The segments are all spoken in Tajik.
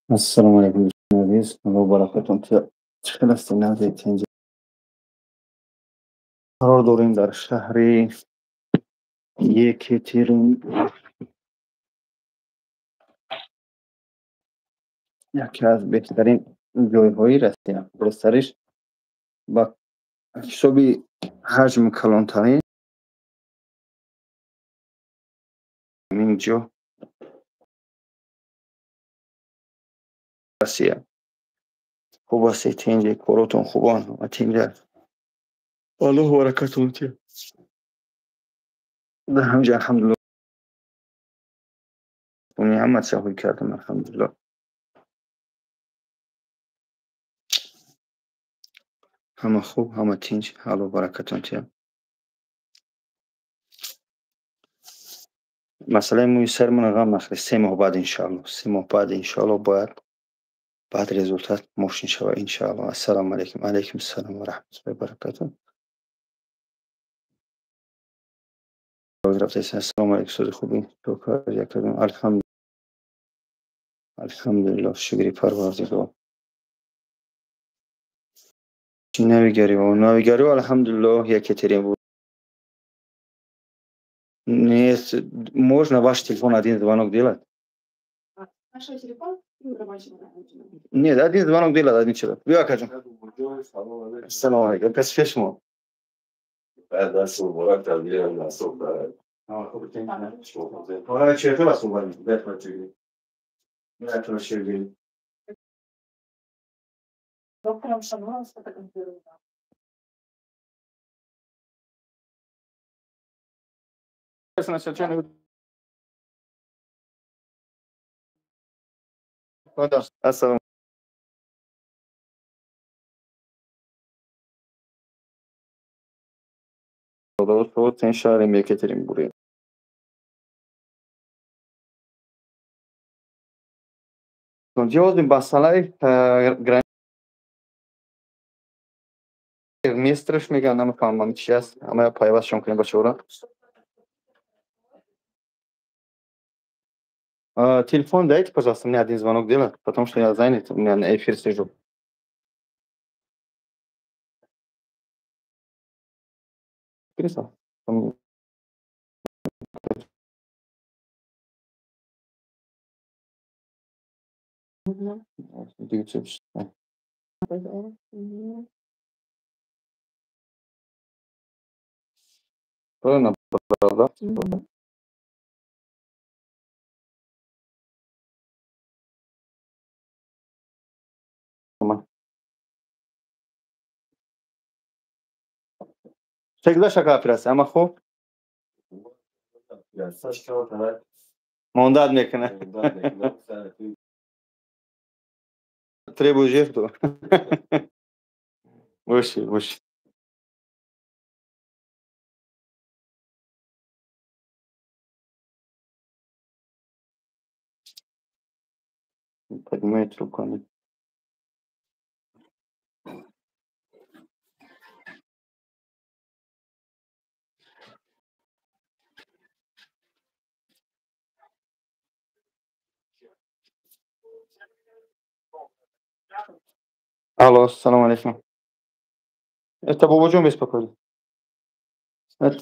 Ассалому алайкум, дӯстони азиз, Аллоҳ баракатон. Чӣ хел ҳастед, нағзи, тинҷ? Қарор дорем дар шаҳри Екатеринбург, яке аз беҳтарин ҷойҳои Россия. Ростариш ба ҳисоби ҳаҷм калонтарин ин ҷо Россия. Хуб ҳастед, тинҷе, коротон хубон, ҳама тинҷ аст. Аллоҳ баракатон диҳад. Дар ҳамҷа алҳамдулиллоҳ ҳама чизҳои кардам, алҳамдулиллоҳ. Ҳама хуб, ҳама тинҷ, Аллоҳ баракатон диҳад. Масъалаи мӯи сари ман ғам нахӯред, 3 моҳ баъд иншоаллоҳ, 3 моҳ баъд иншоаллоҳ бояд баъд результат мошин шавад иншоаллоҳ. Ассалому алайкум. Алайкум ассалом ва раҳматуллоҳи ва баракатуҳ. Ассалому алайкум, сози хубӣ? Алҳамдулиллоҳ, шукри Парвардигор. Чӣ навигариҳо? Навигариҳо алҳамдулиллоҳ, Екатеринбург. Нет, можно ваш телефон один звонок делать? Нашего телефон? Нет, один звонок делать, один человек. Биё, акаҷон. Ассалому алайкум. Кас шумо? Даст муборак, тадбирам насоб дорад. Ора чӣ хел аст муборак? Бехтар чӣ? Доктором Шамуром сфотографировала. Ассалому шаҳри Екатеринбург. Ҷавозим масъалаи местраш мегӯям, намефаҳмам чи аст, ама пайвастшон кунем бачаҳоро. Телефон дайте, пожалуйста, мне один звонок делать, потому что я занят, у меня на эфир сижу. Криса? Правильно, да? Всегда шака операция, ама хуб мондат мекунад. Требую жертву. Боши, боши. Поднимает трубку. Алло, салом алейкум. Это Бободжон беспокоит? Это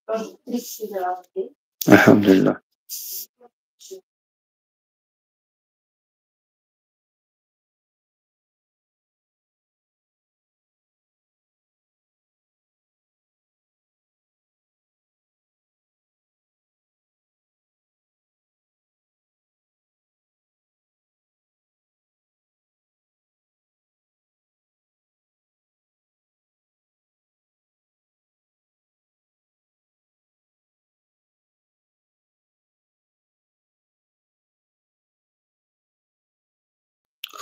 Тоже 34 раза в день. Алҳамдулиллаҳ.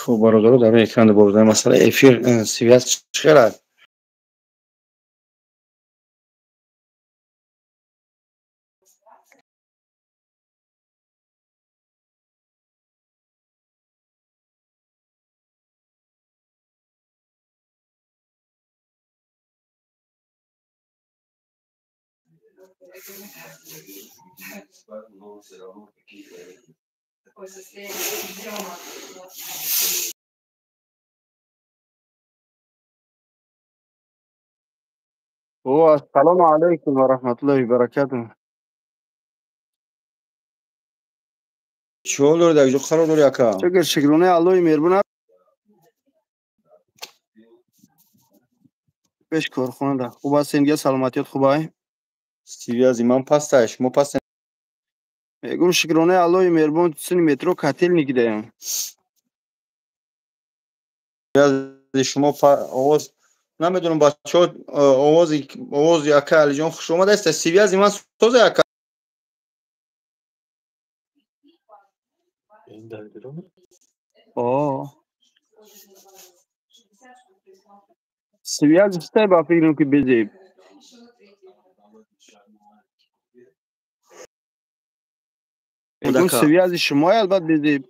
Хуб, бародаро, дар рӯи экран бо масъала эфир связь чӣ хел аст? Такое состояние дрема. О, ассалому алайкум ва раҳматуллоҳи ва баракатуҳ. Чӣ ҳол доред, дар куҷо қарор дорӣ, ака? Шукр, шукронаи Аллоҳи меҳрубон аст. Пеш корхонада. Хуб ҳастем, га саломатиёт хуб ай? Связи ман пастай, шумо пастай? Мегӯм, шукронаи Аллоҳи меҳрубон, сини метро Котельник даем. Связи шумо овоз намедонам, бачаҳо, овози ака Алиҷон хуш омадааст. Связи ман созе, ака? О. Связи стай, ба фикрам ки безеб. Мегӯм, связи шумои албат безеб.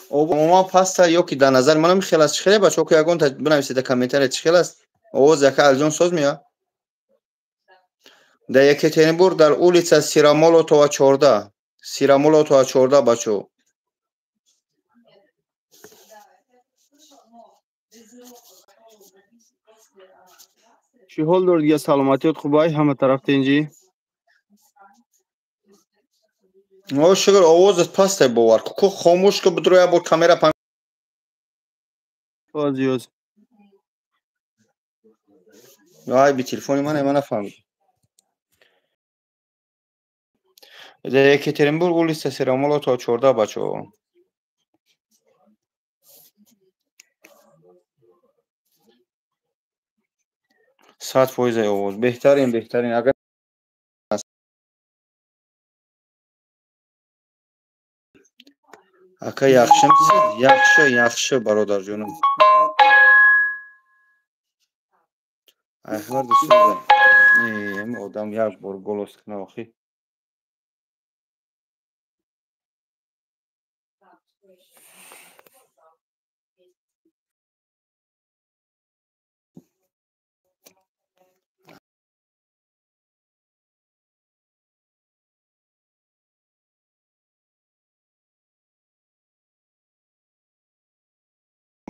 Умуман паста ё ки дар назари манам хел аст? Чӣ хеле, бачаҳо, ки ягон бинависед дар комментария, чӣ хел аст овози ака Алиҷон, соз меояд? Дар Екатеринбург, дар улица Сирамолотова 14, Сирамолотова 14, бачаҳо. Чӣ ҳол доред, га саломатиёт хуб ай, ҳама тараф тинҷӣ? О, шукр, овозат пастай, бовар ку, хомӯш ку, бидро як бор камера. Оз, ёз. Ай, би телефони ман, ман нафаҳмидам. Дар Екатеринбург, улица Сирамолотова 14, бачаҳо. 100% овоз беҳтарин, беҳтарин, агар ака. Яхшимisiz? Yaxshi, yaxshi, бародарҷонум. Айхабар дусоза. Эми одам як бор голос кина охи.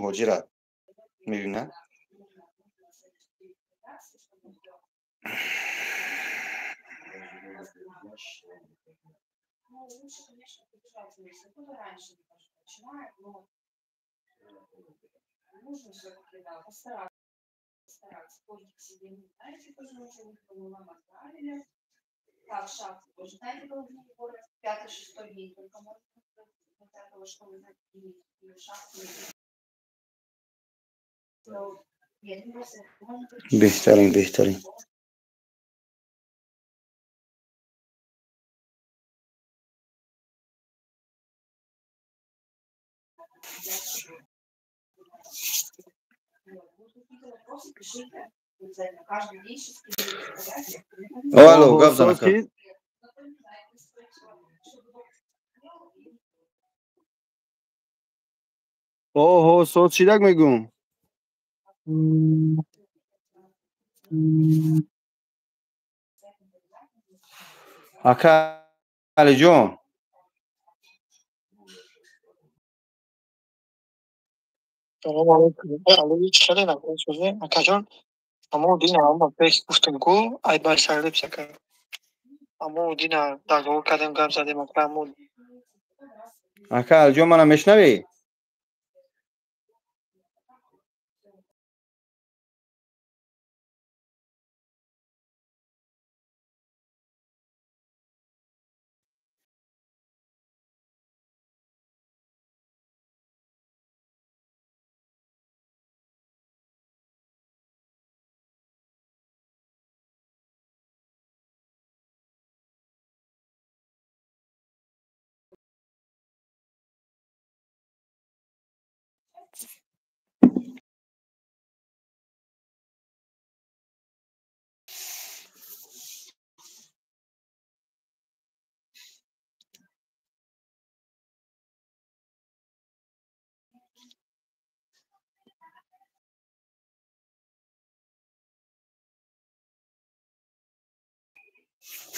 Муҳоҷира мебинад. Ну, лучше, конечно, прибежать вместе. Кто-то раньше немножко начинает, но нужно все-таки, да, постараться. Постараться. Коврик себе не знаете, тоже уже мы вам отправили. Так, шапку тоже, знаете, головные уборы. Пятый, шестой день только можно до пятого, что вы знаете, или шапку. Нет, ну, просто можно Беҳтарин, беҳтарин. Вот. Будут какие-то вопросы, пишите. Обязательно. Каждый день сейчас скидывайте фотографии. Алло, Оҳо, гап зан, соз ака. ки? Оҳо, соз шидак, мегӯм. Ака Алиҷон. Салому алайкум. Алои, чӣ хеле акаҷон? Амо дина ама пеш гуфтам ку ай бар сарлепса ка. Амо дина договор кардем, гап задем, ака амо. Ака Алиҷон, мана мешнавӣ?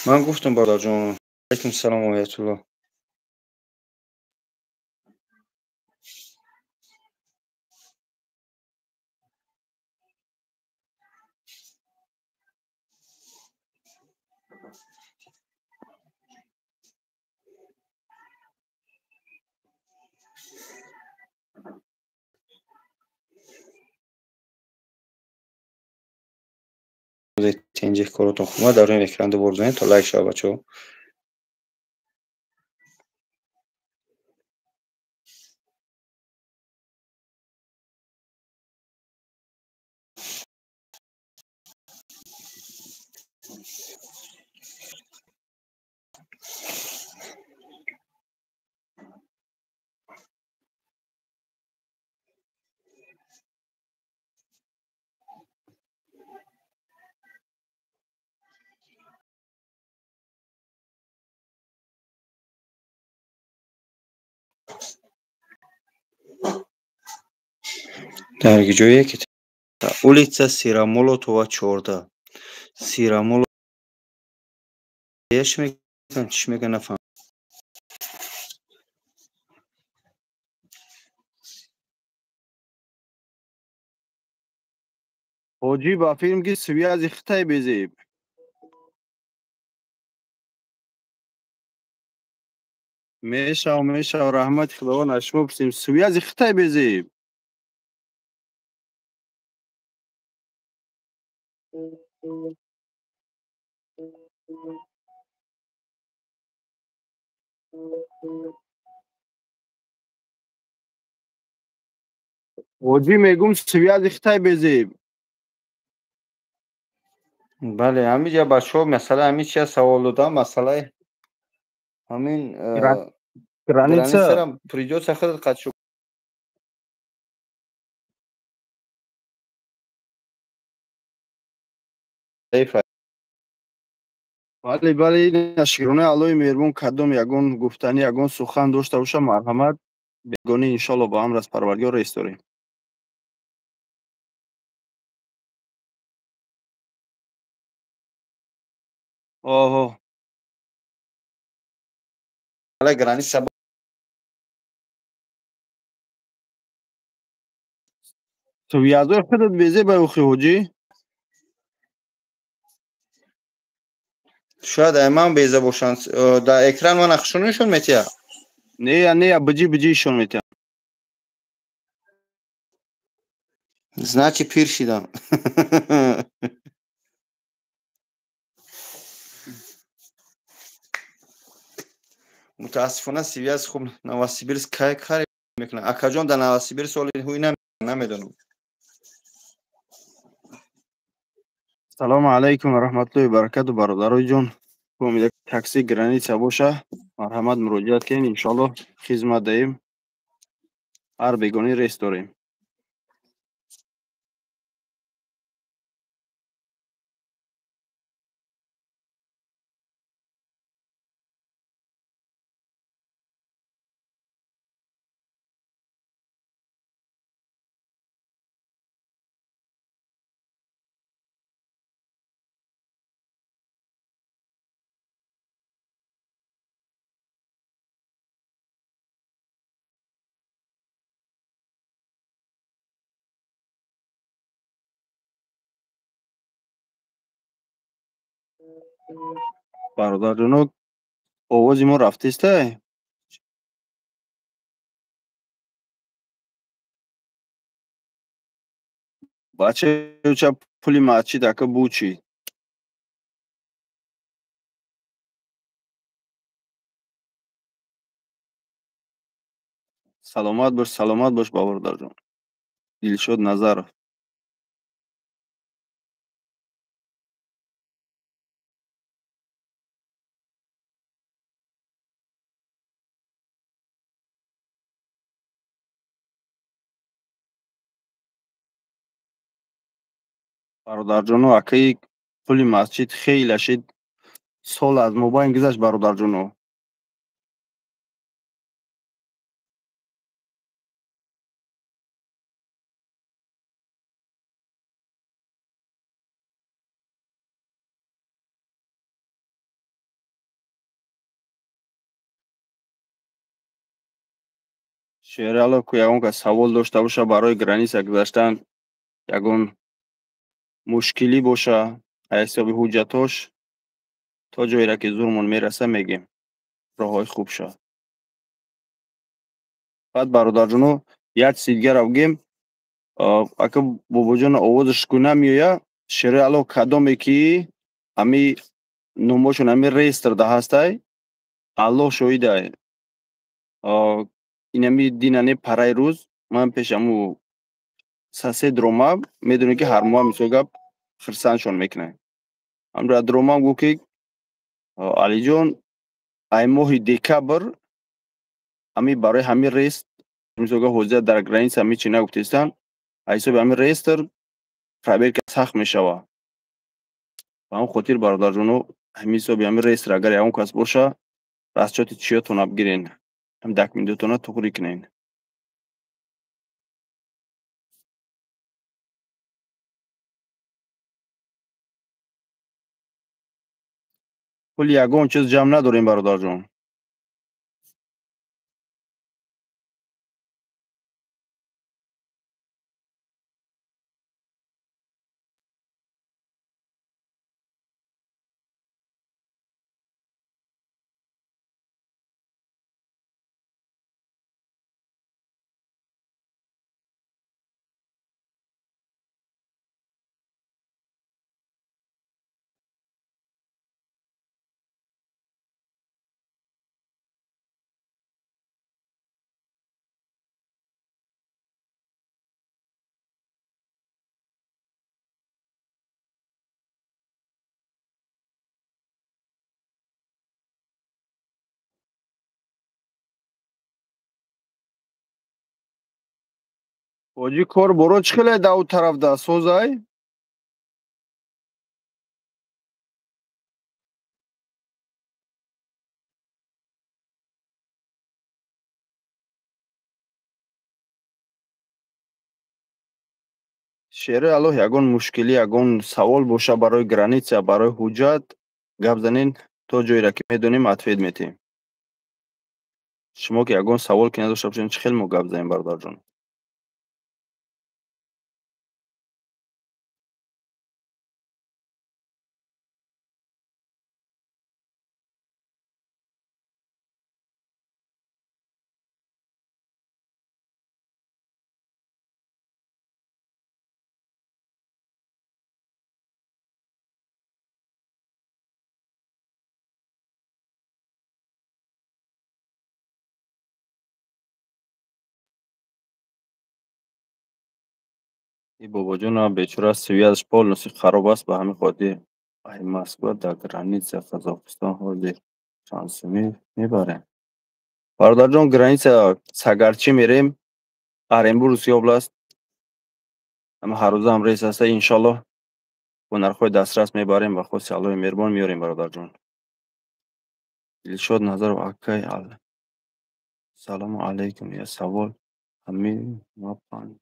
Ман гуфтам, бародарҷон, алайкум салом, оятулло. Тенҷи коротон хуб. Дар рӯи экран дубор занед, то лайк шавад, бачаҳо. Дар ҷое ки улица Сирамолотова 14, Сирамоло мегӯям, чӣ мегӯям, нафаҳмам. Ҳоҷӣ, ба филм ки связи хитай безеб. Мешав, мешав, раҳмати Худованд, аз шумо пурсем, связи хитай безеб. Ҳоҷӣ, мегум, связи хитай безеб. Бале, ҳамиҷа бачаҳо масъала ҳамин чи савол додам, масъалаи ҳамин граница. Границара придётся худат қатшу. Бале, бале, шукронаи Аллоҳи меҳрубон. Кадом ягон гуфтанӣ, ягон сухан дошта боша, марҳамат. Бегонӣ, иншоалло, ба амр аз Парвардигор рейс дорем. Оҳо. Граница. Связои худат безеб, охи, ҳоҷӣ. Шояд ай ман беза бошанд. Дар экран ман нақшо нишон метиҳад? Не, не, биҷи биҷи ишон метиҳад. Значит, пир шидам. Мутаассифона, связь хуб. Новосибирск кай каре мекунад, акаҷон? Дар Новосибирск соли ҳуй намедонам. Салому алайкум ва раҳматуллоҳи баракату, бародарои ҷон. Умеда такси граница боша, марҳамат, муроҷиат кунед, иншоаллоҳ, хизмат даҳем. Ҳар бегонӣ рейс дорем. Бародарҷоно, овози мо рафтестай? Бача, пули масҷид ака бучид. Саломат бош, саломат бош, бародарҷон. Дилшод Назаров. Бародарҷоно, акаи пули масҷид хеле шид, сол аз мобайн гузашт, бародарҷоно. Шерало, ку ягон кас савол дошта боша барои граница гузаштан, ягон мушкилӣ боша аз ҳисоби ҳуҷҷатош, то ҷойеро ки зурмон мераса мегем, роҳҳои хуб шавад. Баъд, бародарҷоно, як чизи дигарро бигем, ака бобоҷон овозаш ку намеоя. Шерои Алло, кадоме ки ами номошон ами реестрда ҳастай, Аллоҳ шоҳидай, инами динане параи рӯз ман пеш аму сосед ромам, медонӣ ки ҳар моҳ мисол гап хирсандшон мекунем. Ҳамра ромам гуфт ки Алиҷон, ай моҳи декабр ами барои ҳамин реестр, мисол гап, ҳозир дар граница ами чи нагуфтестан, аз ҳисоби ҳамин реестр проверка сахт мешавад. Ба ҳамин хотир, бародарҷоно, ҳамин ҳисоби ҳамин реестр агар ягон кас боша, расчёти чиётона бигирен, ҳам документотона туғрӣ кунен. Пули ягон чиз ҷамъ надорем, бародарҷон. Ҳоҷӣ, кор боро чӣ хеле да у тараф да созай? Шерои Аллоҳ, ягон мушкилӣ, ягон савол боша барои граница, барои ҳуҷҷат, гап занен, то ҷойеро ки медонем ответ метиҳем. Шумо ки ягон савол ки надошта бошед, чӣ хел мо гап занем, бародарҷон? И бобоҷонам бечора связь полностью хароб аст, ба ҳамин хотир ай Москва дар граница Қазоқистон ҳозир чанд сумӣ мебарем? Бародарҷон, граница Сагарчӣ мерем, Оренбургский область. Ама ҳар рӯзаам рейс аста, иншаллоҳ бо нархҳои дастрас мебарем, ба хости Аллоҳи меҳрубон меорем, бародарҷон. Дилшод Назаров, акай, салому алайкум, я савол ҳамин ма панҷ.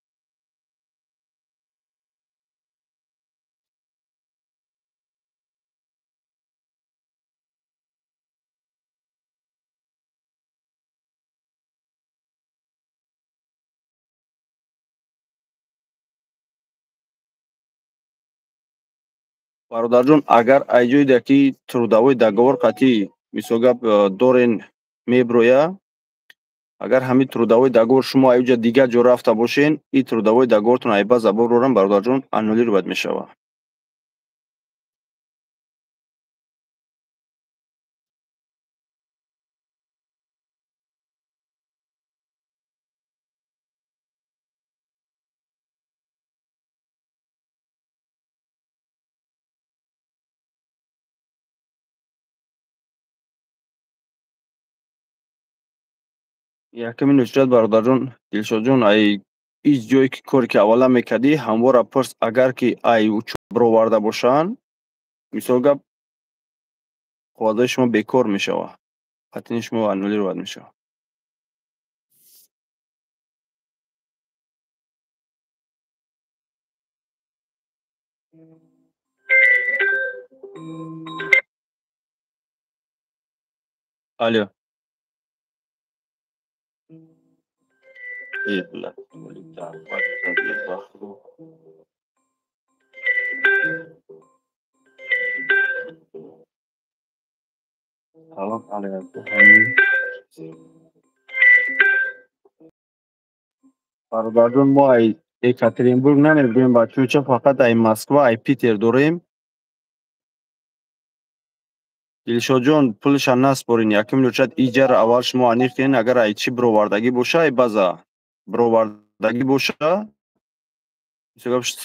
Бародарҷон, агар ай ҷойда ки трудовой договор қатъӣ, мисол гап, дорен меброя, агар ҳамин трудовой договор шумо ай ҷа дигар ҷо рафта бошен, и трудовой договортон ай база буброрам, бародарҷон, аннулировать мешавад. Яками нуҷрат, бародарҷон, Дилшодҷон, ай ҳеҷ ҷое ки коре ки аввала мекардӣ, ҳамвора пурс, агар ки ай бироварда бошанд, мисол гап, қувватҳои шумо бекор мешавад, патини шумо аннулировать мешавад. Алло. Салом алайкум. Бародарҷон, мо ай Екатеринбург намебурем, бачаҳо, фақат ай Москва, ай Питер дорем. Дилшодҷон, пулша наспорин, якум лучат иҷара аввал шумо аниқ кунед, агар ай чӣ бировардагӣ боша, ай база бировардагӣ боша,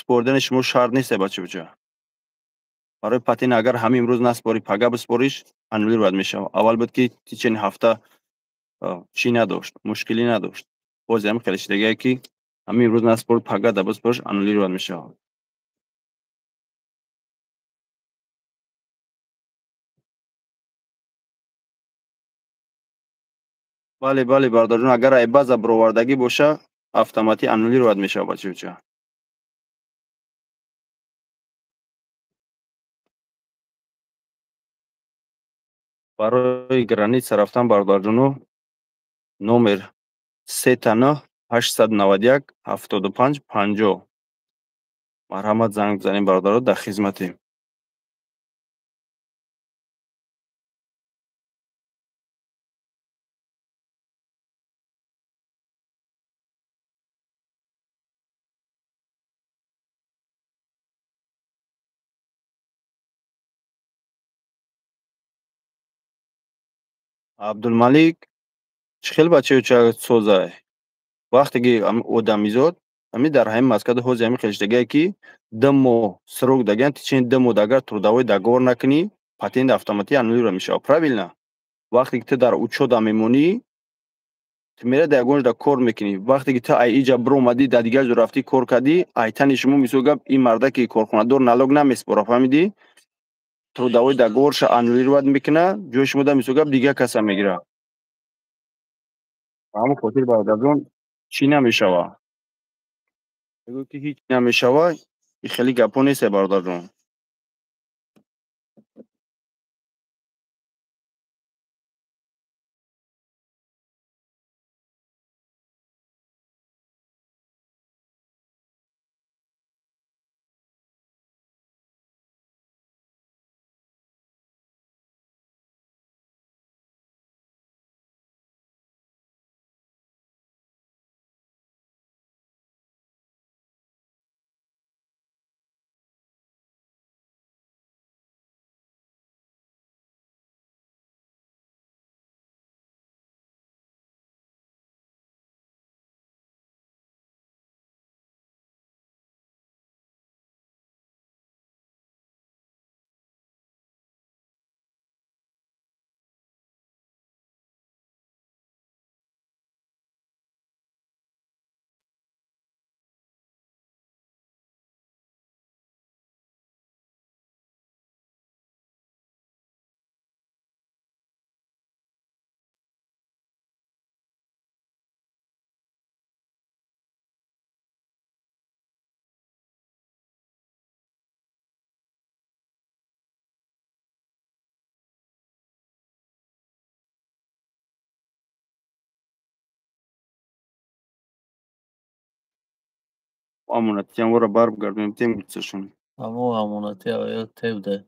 споридани шумо шарт нест, бача. Барои патент агар ҳамин имрӯз наспорӣ, пага биспориш, аннулировать мешавад. Аввал буд ки течени ҳафта чӣ надошт, мушкилӣ надошт. Боз ҳам хеле шидагие ки ҳамин имрӯз наспорӣ, пага да биспориш, аннулировать мешавад. Бале, бале, бародарҷон, агар ай база бировардагӣ боша, автоматӣ аннулировать мешавад, бачаҳо. Барои граница рафтан, бародарҷоно, номер 3 9 891 75 50. Марҳамат, занг бизанем, бародаро, дар хизматем. Абдулмалик, чӣ хел бачаё созай? Вақте ки одамизод, ҳамин дар ҳамин Москвада ҳозир ҳамин хелшидагие ки 2 моҳ срок дагиян, течени 2 моҳ агар трудовой договор накунӣ, патент автоматӣ аннулировать мешавад. Правильно? Вақте ки ту дар учёта мемонӣ, ту меравӣ дар ягон ҷода кор мекунӣ. Вақте ки ту ай иҷа биромадӣ, дар дигар ҷо рафтӣ, кор кардӣ, ай тани шумо, мисол гап, ин мардаки корхонадор налог намеспорад, фаҳмидӣ? Трудовой договорша аннулировать мекунад, ҷои шумо да, мисол гап, дигар каса мегирад. Ба ҳамон хотир, бародарҷон, чӣ намешавад? Мегӯ ки ҳеҷ намешавад, и хеле гапҳо несте, бародарҷон. Амонатиямвора барбгардонем, тем гуфташон. Амо амонати аваё тебда.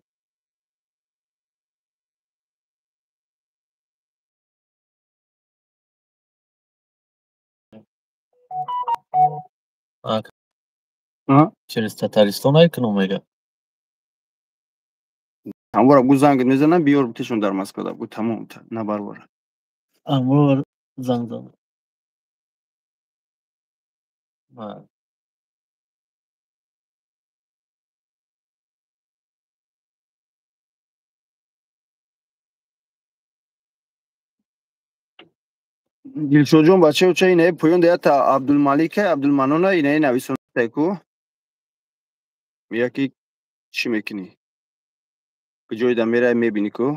Через Татаристон айкунум мега. Ҳамвора гу занг мезанам, биёр битешон дар Москвада. Гу тамом набарвора. Амвор занг зан. Дилшодҷон, бачаё, ча инаи поён даята Абдулмалика, Абдулманона инаи нависонтайку. Мега ки чӣ мекунӣ? Куҷоида мерай мебинӣ ку?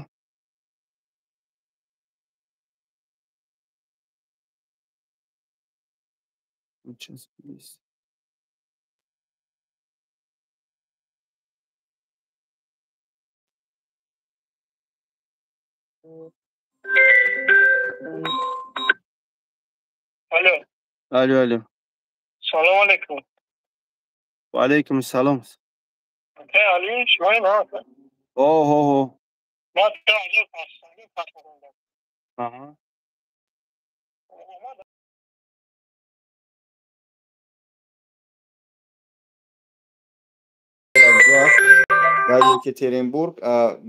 Алло. Алло, алло. Салом алейкум. Ва алейкум салом. Али, шумо на? О, Ман 2000. Аҳа. Дар Екатеринбург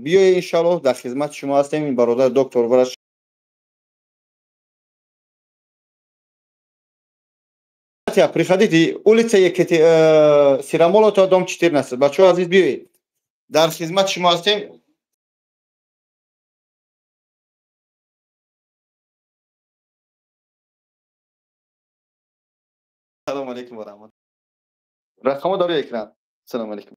биёед, иншаллоҳ, дар хизмати шумо ҳастем. Ин бародар доктор врач приходите, улица Сыромолотова, дом 14. Бачаҳо азиз, биёед, дар хизмати шумо ҳастем. Салому алейкум ва раҳмат. Рақамҳо дар рӯи экран. Салому алейкум.